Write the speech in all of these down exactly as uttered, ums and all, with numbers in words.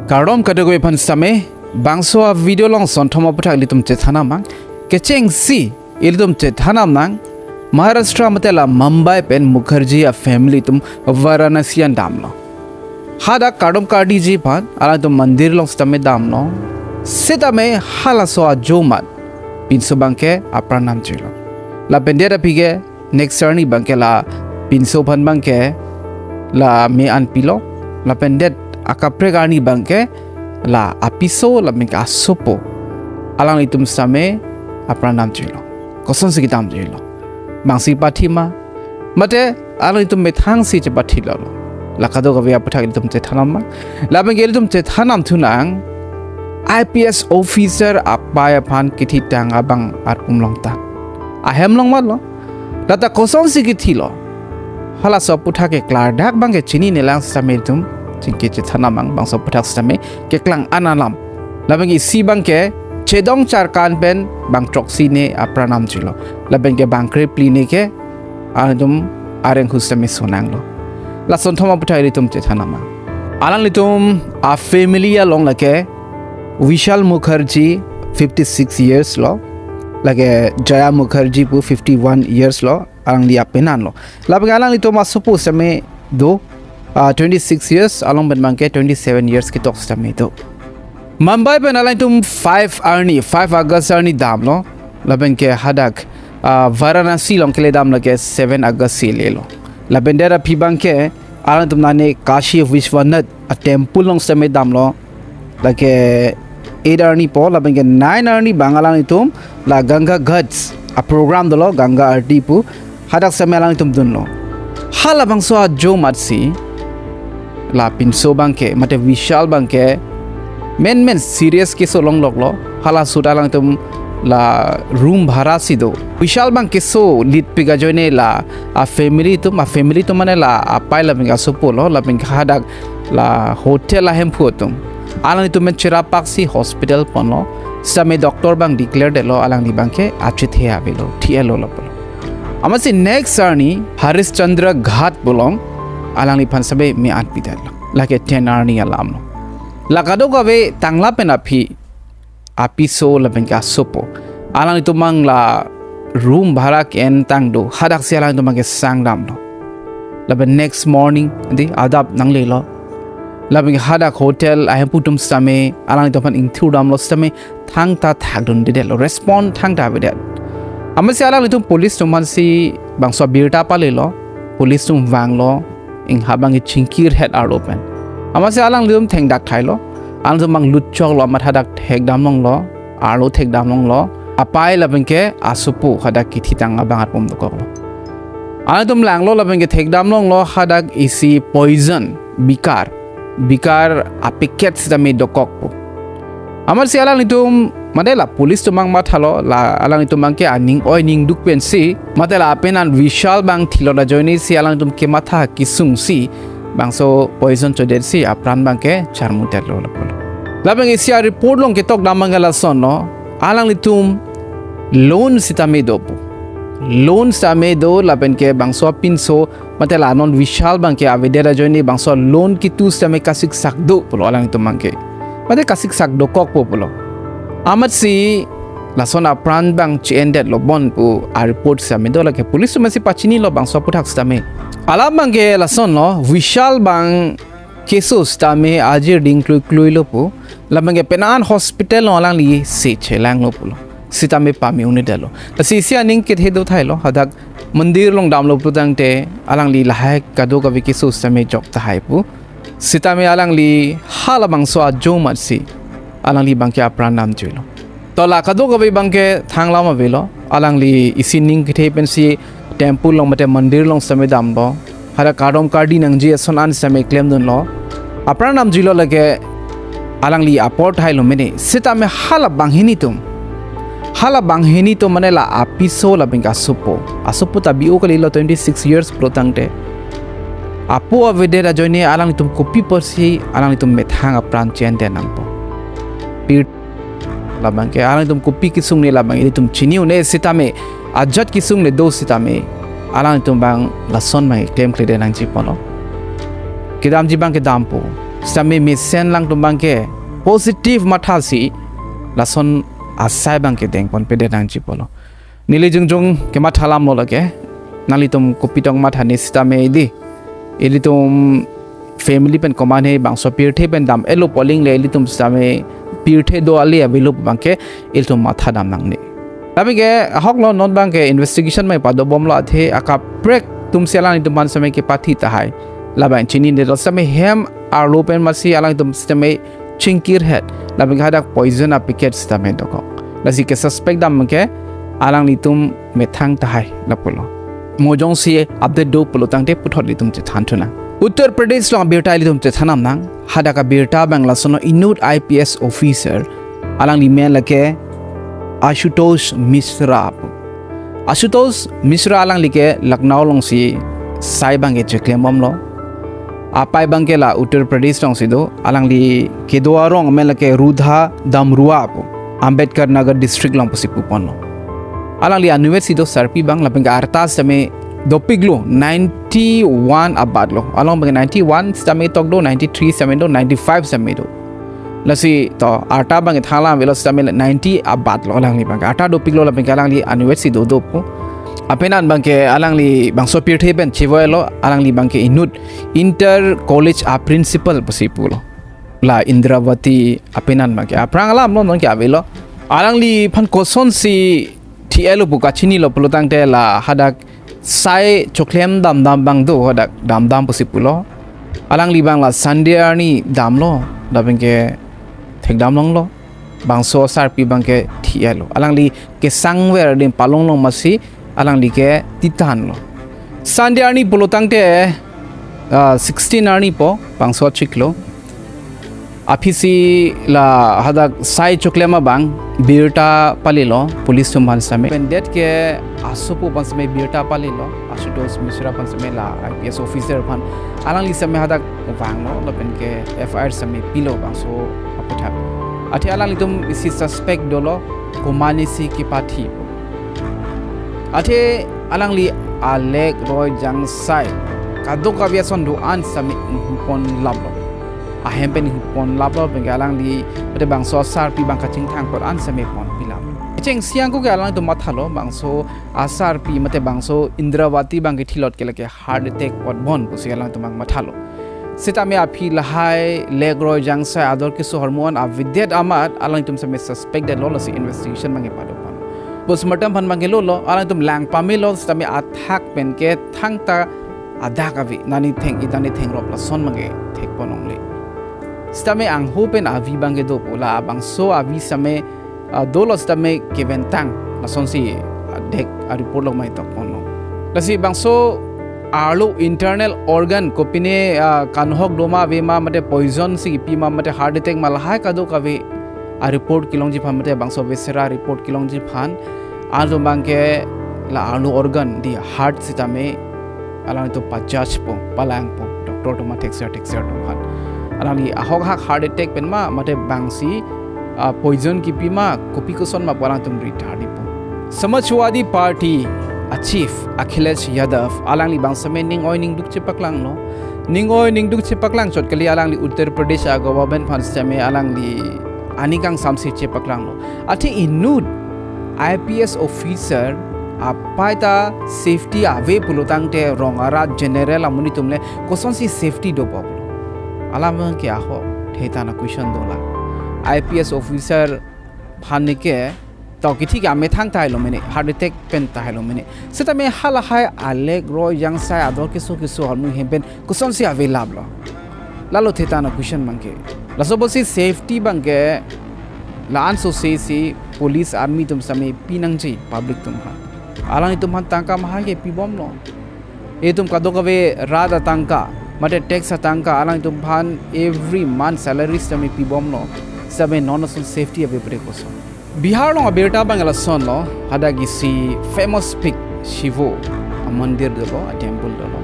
Kardom kadokave aphan sitame, bangso a-video along sonthom aphuthak ilitum chethan nang. Kechengsi ilitum chethan nang, Maharashtra mate la Mumbai pen Mukherjee a-family atum Varanasi an damlo. Hadak kardom kardiji aphan alangtum mandir along sitame damlo. Sitame halaso ajomat pinso abangke apran namjilo. Lapen det aphi ke next arni abangke la pinso aphan abangke la me-an pilo. Lapen det akaprek arni abangke la apiso lapen ke asopo alanglitum sitame apran namjilo. Kosonsi kedamjilo? Bangsi pathi ma? Mate alanglitum methangsi chepathilo? La kadokave aphuthak ilitum chethan nang. Lapen ke ilitum chethan nangthu nang, I P S officer apei aphan kethitang abang arpum along ta. Ahem along matlo. Lata kosonsi kethilo? Halaso aphuthak ke klardak abangke chinine lang sitame ilitum chingki chethan nang, bangso aphuthak sitame keklang an alam. Lapen ke isi abangke chedong charkan pen bang throksi ne apran namjilo. Lapen ke bang krephli ne ke alangtum areng ahut sitame sonanglo. La sonthom aphuthak ilitum chethan nang. Alanglitum a-family along lake Vishal Mukherjee fifty six years lo, lake Jaya Mukherjee pu fifty one years lo, alangli apenan lo. Lapen alanglitum asopo sitame do, ah, twenty six years, along pen abangke twenty seven years ketok sitame do. Mumbai pen alangtum five arni, five August arni damlo. Lapen ke hadak, ah, Varanasi along kele dam lake seven August si lelo. Lapen det aphi abangke alangtum nane Kashi Vishwanath a-temple along sitame damlo. Lake eight arni pu, lapen ke nine arni abang alanglitum la Ganga Ghats a-program dolo, Ganga Aarti pu, hadak sitame alanglitum dunlo. Halabangso ajomat si la pinso abangke, mate Vishal abangke menmen serious keso longloklo. Hala ahut alangtum la room bhara si do. Vishal abang keso litpik ajoine la a-family atum, a-family atum mane la apei lapen asopo lo, lapen hadak la hotel ahemphu atum, alanglitum pen cherapaksi hospital ponlo. Sitame doctor abang declare detlo alangli abangke achethe avelo, thi-etlo lapulo. Amatsi next arni Harishchandra Ghat pu along alangliphan sitame me-an pidetlo. Lake ten arni alamlo. La kadokave tangla pen aphi, apiso lapen ke asopo, alanglitum abang la room bhara ke-entang do, hadaksi alanglitum abangke sangdamlo. Lapen next morning, adi adap nanglelo. Lapen hadak hotel ahemphu atum sitame alanglitum aphan ingthurdamlo sitame thangta thakdundedetlo, respond thangta avedet. Amatsi alanglitum police atum aphansi bangso abirta palelo, police atum vanglo, ingha abangke chingkirhet arlo pen. Amatsi alanglitum thengdak thailo, alanglitum abang lutchoklo, amat hadak thekdam longlo, arlo thekdam longlo, apei lapen ke asopo hadak kethitang abang arpum dokoklo. Alanglitum langlo lapen ke thekdam longlo hadak isi poison, bikar, bikar a-packet sitame dokok pu. Amatsi alanglitum, mane la police atum abang mathalo, la alanglitum abangke aning oi ning duk pensi, mate la apenan Vishal abang thilot ajoine si alanglitum kematha kesungsi bangso poison chodetsi apran abangke charmutdetlo lapulo. Lapen isi a-report along ketokdam abangke lasonlo, alanglitum loan sitame do pu. Loan sitame do lapen ke bangso apinso mate la non Vishal abangke avedet ajoine bangso loan kitu sitame kasiksak do pulo alanglitum abangke. Mate kasiksak dokokpo pulo. Amatsi lason apran abang che-endetlo bon pu a-report sitame do, lake police atumsi pachinilo bangso aphuthak sitame. Alam abangke lasonlo, Vishal abang keso sitame ajir ding kluikluilo pu. Lapen ke penan hospital along alangli se chelanglo pulo. Sitame pame un-edetlo. Lasi isi aning kethe do thailo, hadak mandir along damlo putangte alangli lahai kadokave keso sitame jok tahai pu. Sitame alangli halabangso ajomatsi alangli abangke apran namjuilo. To la kadokave abangke thanglam avelo, alangli isi ning kethe pensi temple along mate mandir along sitame damlo. Hadak kardom kardi nangji ason an sitame klemdunlo. Apran namjuilo, lake alangli apor thailo mene. Sitame hala banghini atum, hala banghini atum mane la apiso lapen ke asopo. Asopo ta bi-o kalilo, twenty six years pulotangte. Apo avedet ajoine alanglitum kopi apotsi alanglitum methang apran che-en det nangpo? Pir labangke alanglitum kopi kesung ne labang ilitum chini un-e sitame, ajat kesung ne do sitame, alanglitum abang lason abang klemkledet nangji ponlo. Kedamji abang kedampo. sitame mesen alangtum abangke positive mathasi lason asai abangke dengponpedet nangji pulo. Neli jongjong kematha alam lo lake. Nanglitum kopi tong matha ne sitame di, ilitum family pen komatne bangso pirthe pen dam-etlo pu aling le ilitum sitame pirthe do ale avelo pu abangke ilitum mathadam nangne. Tapi ke ahok lo, non abangke investigation abang padobomlo, athe akaprek atumsi alanglitum aphan sitame kepathi tahai. Labang chinine do sitame hem arlo pen masi alangtum sitame chingkirhet. Labang hadak poison apacket sitame dokok. Lasi ke suspect dam ke alanglitum methang tahai lapulo. Mo jongsi update do pulo tangte puthot ilitum chethan thunang. Uttar Pradesh along abirta ilitum chethan nang. Hadak abirta abang lason inut I P S officer, alangli amen lake Ashutosh Mishra pu. Ashutosh Mishra alangli ke Lucknow alongsi sai abangke cheklembomlo. Apei abangke la Uttar Pradesh alongsi do. Alangli kedo arong amen lake Rudha Damrua pu, Ambedkar Nagar district along pusi puponlo. Alangli anuet si do sarpi abang, lapen ke arta sitame dopiklo, ninety-one abatlo. Along abangke ninety-one sitame tok do, ninety-three sitame do, ninety-five sitame do. Lasi to arta abangke thang alam avelo sitame ninety abatlo alangli abangke. Arta dopiklo lapen ke alangli anuet si dodo pu. Apenan abangke alangli bangso pirthe pen chevoilo, alangli abangke inut Inter College a principal pusi pulo. La Indravati apenan abangke. Aphrang alam lo non ke avelo. Alangliphan kosonsi thi-etlo pu kachinilo pulo tangte la hadak sai choklem damdam abang do, hadak damdam pusi pulo. Alangli abang la Sunday arni damlo, lapen ke thekdam longlo. Bangso sarpi abangke thi-etlo. Alangli kesangver adim palong long masi alangli ke titanlo. Sunday arni pulo tangte, ah, sixteen arni pu, bangso achiklo. Aphisi la hadak sai choklem abang birta palilo police atum aphan sitame. Pendet ke asopo aphan sitame birta palilo, Ashutosh Mishra aphan sitame, la I P S officer aphan. Alangli sitame hadak vanglo, lapen ke F I R sitame pilo bangso aputhak. Athe alanglitum isi suspect dolo, komatne si kepathi. Athe alangli Alek Roy Jangsai kadokave ason do-an sitame inghupon laplo. Ahem pen inghupon laplo, penke alangli mate bangso asarpi abang kachingthang apot an sitame ponpi laplo. Chengsi ako ke alangtum mathalo, bangso asarpi mate bangso Indravati abangke thilot ke lake heart attack apot bon pusi alangtum abang mathalo. Sitame aphi lahai Lek Roy Jangsai ador keso ahormu an avedet amat alangtum sitame suspect detlo, lasi investigation abangke padopon. Postmortem aphan abangke lolo, alangtum lang pamelo, sitame athak penke thangta adak ave, nani theng, itani thengrop lason abangke thekpon longle. Sitame angho pen avi abangke dopo, la bangso avi sitame, ah, dolo sitame keventang, lasonsi, ah, dek, ah, report along mai tokponlo. Lasi bangso arlo internal organ kopine, ah, kanhok doma ave ma mate poison si kipi ma mate heart attack ma lahai kadokave a-report kelongji aphan mate bangso viscera report kelongji aphan, alangtum abangke la arlo organ, the heart sitame alangtum pajudge po, palangpo, doctor atum, thekser thekser atum aphan. Alangli ahok hak heart attack pen ma mate bangsi, ah, poison kipi ma, kopi koson ma pu alangtum rithardipo. Samajwadi Party a-chief Akhilesh Yadav alangli abang sitame ning-oi ningduk chepaklanglo. Ning-oi ningduk chepaklang chot kali, alangli Uttar Pradesh a-government aphan sitame alangli aning kangsamse chepaklanglo. Athe inut I P S officer apei ta safety ave pulo tangte rong arat general amonit atum le kosonsi safety dopo pulo. Alam abangke ahok thethana question dolang. I P S officer aphan neke to kithi ke amethang tahai lo mene, heart attack pen tahai lo mene. Sitame halahai Alek Roy Jangsai ador keso keso ahormu ahem pen kosonsi ave laplo. Lalo thethana question abangke. Laso apotsi safety abangke la-an sose si police army atum sitame pinangji public atum aphan. Alanglitum aphan tangka mahal ke pibomlo. Itum kadokave rat atangka mate tax atangka alanglitum aphan every month salary sitame pibomlo. Sitame non ason safety ave pute koson. Bihar along abirta abang lasonlo, hadak isi famous peak Shivo amandir dolo, a-temple dolo.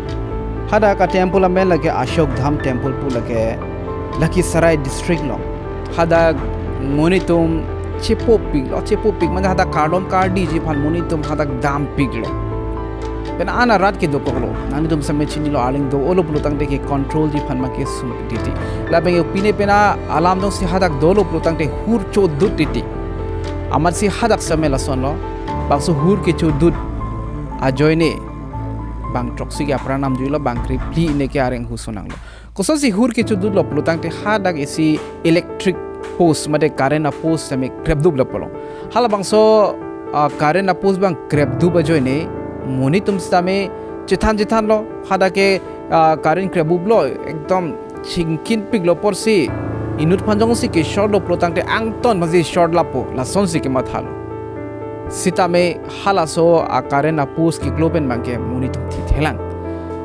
Hadak a-temple amen lake Ashok Dham temple pu, lake Lakhisarai district along. Hadak monit atum chepopiklo, chepopik mane hadak kardom kardiji aphan monit atum hadak dampiklo. Pen ana rat ke dokoklo. Nanglitum sitame chinilo, arleng do-olo pulotangte ke control ji aphan abangke sum titi. Lapen ke pine pena alam jongsi hadak dolo pulotangte hur chodut titi. Amatsi hadak sitame lasonlo. Bangso hur kechodut ajoine bang throksi ke apran namjuilo, bang krephli ne ke areng huso nanglo. Kosonsi hur kechodutlo pulotangte hadak isi electric post mate current a-post sitame krepduplo pulo. Halabangso, ah, current a-post abang krepdup ajoine monit atum sitame chethan chethanlo, hadak ke, ah, current krepduplo, ekdom chingkinpiklo apotsi inut aphan jongsi ke-shortlo pulotangte angton aphansi short lapo, lasonsi kemathalo. Sitame halaso a-current a-post keklo pen abangke monit atum thithelang.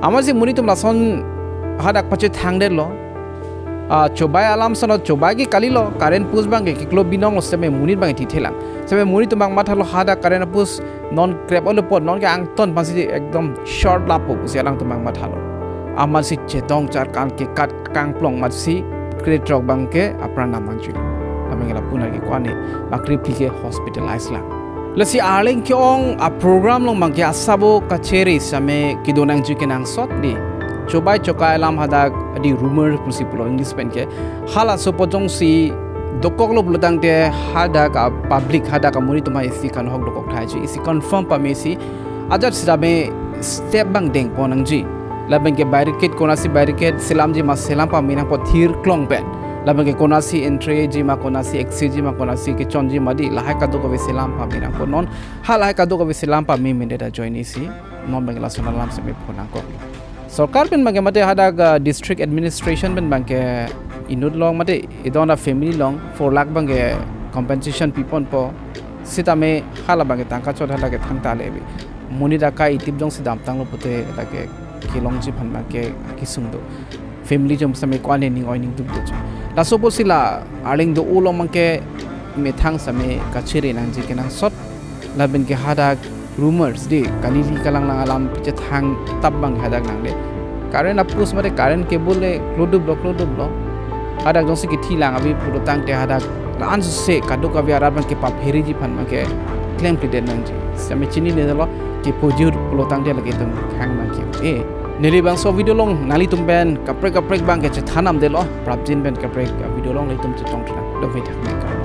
Amatsi monit atum lason hadak pachethangdetlo. Ah, chobai alam sano chobai ke kalilo, current post abangke keklo binonglo sitame monit abang thithelang. Sitame monit atum abang mathalo hadak current a-post non krep-olo apot non ke angton aphansi ekdom short lapo pusi alangtum abang mathalo. Amatsi chetong charkan kekat kangplong amatsi kre throk abangke apran nam nangjuilo. Lapen ke lapu-an ke ko-an ne bang krephli ke hospitalize lang. Lasi arleng ke-ong a-program along abangke asabo kachere sitame kedo nangji kenangsot di. Chobai chokai alam hadak di rumor pusi pulo English pen ke. Halaso apot jongsi dokoklo pulotangte hadak a-public, hadak amonit atum isi kanhok dokok thaiji, isi confirm pamesi ajat sitame step abang dengpon nangji. Lapen ke barricade konatsi barricade selamji ma selam pame nangpo thir klong pen. Lapen ke konatsi entry ji ma, konatsi exit ji ma, konatsi kechonji ma di, lahai kadokave selam pame nangpo non. Ha lahai kadokave selam pame medet ajoine si non abang lason alam sitame phonangkoklo. Sorkar pen abangke mate hadak, ah, district administration pen abangke inut along mate idon a-family along four lakh abangke compensation piponpo. Sitame hala abangke tangka chot hala ke thangta lebi. Monit akai itip jongsi damtanglo pute lake kelongji aphan abangke akesung do. Family jong sitame ko-an ne ning oi ning duk do. Laso apotsi la arleng do-olo abangke methang sitame kachere nangji kenangsot. Lapen ke hadak rumors di, kalili kalanglang alam pachethang tap abang hadak nangne. Current a-post mate current cable le kloduplo, kloduplo. Hadak jongsi kethilang abi pulotangte hadak la-an suse kadokave arat abangke papheriji aphan abangke klemkledet nangji. Sitame chininelo ke pojur pulotangte lake itum khang abangke. Eh, neli bangso video along nanglitum pen kaprek kaprek abangke chethan namdetlo, prapjin pen kaprek video along nanglitum chetong thang. Dovethak neka.